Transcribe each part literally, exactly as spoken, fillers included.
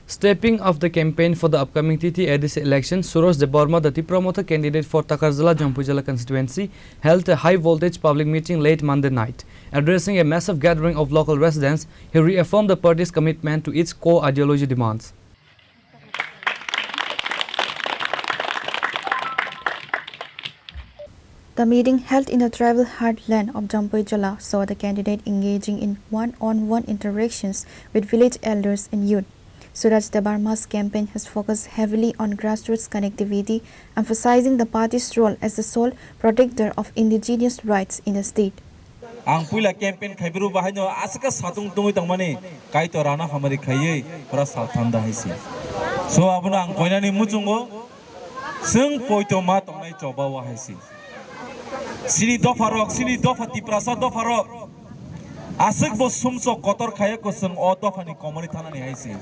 Stepping up the campaign for the upcoming T T A D C election, Suraj Debbarma, the Tipra Motha candidate for Takarjala Jampuijala constituency, held a high-voltage public meeting late Monday night. Addressing a massive gathering of local residents, he reaffirmed the party's commitment to its core ideology demands. The meeting, held in the tribal heartland of Jampuijala, saw the candidate engaging in one-on-one interactions with village elders and youth. Suraj Debbarma's campaign has focused heavily on grassroots connectivity, emphasizing the party's role as the sole protector of indigenous rights in the state. Ang puila campaign khaiburu bahaino aswk khe satung tungwi tongmani, Kaitor ano hamari khaiwi pura saltham da hai se. So abono ang koinani muchungo, chwng poito ma tongnai choba o hai se. Chini dopha rok, chini dopha Tiprasa dopha rok, aswk bo sumsok kotor khaiya ko chwng o dophani komori thanani hai se.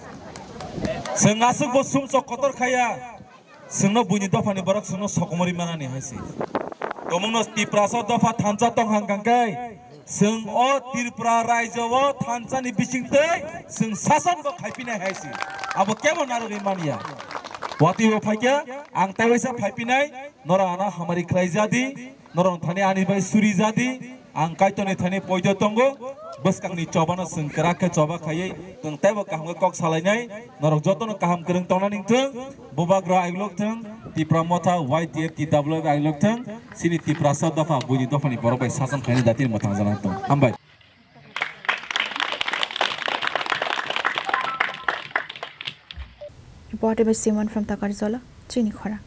Chwng aswk bo sumsok kotor khaiya, chwngno buini dophani borok chwngno sokomori manani hai se. Tomungno Tiprasa dopha thansa tong hang kang khe, chwng o Tripura raijo o thansani bisingtwi chwng sasan bo khaipinai hai se. Abo kebo narwgwi manya. Watwi bo phaikha, ang tei waisa phaipinai, norok ano hamari khlai jadi, norok thani ani bai suri jadi, ang Kaitorni thani poito tongo, bwskangni chobano chwng kwrak khe choba khaiwi, chwng teibo kaham khe kok salainai, norok jotono kaham kwrwng tongna ningthwng, bubagra ailok thwng, Tipra Motha, Y T F, T W F ailok thwng, chini Tiprasa dopha, buini dophani borok bai sasan khaina datini mwthang jana thwng. Hambai. Reported by Simon from Takarjala, Chini Khorang.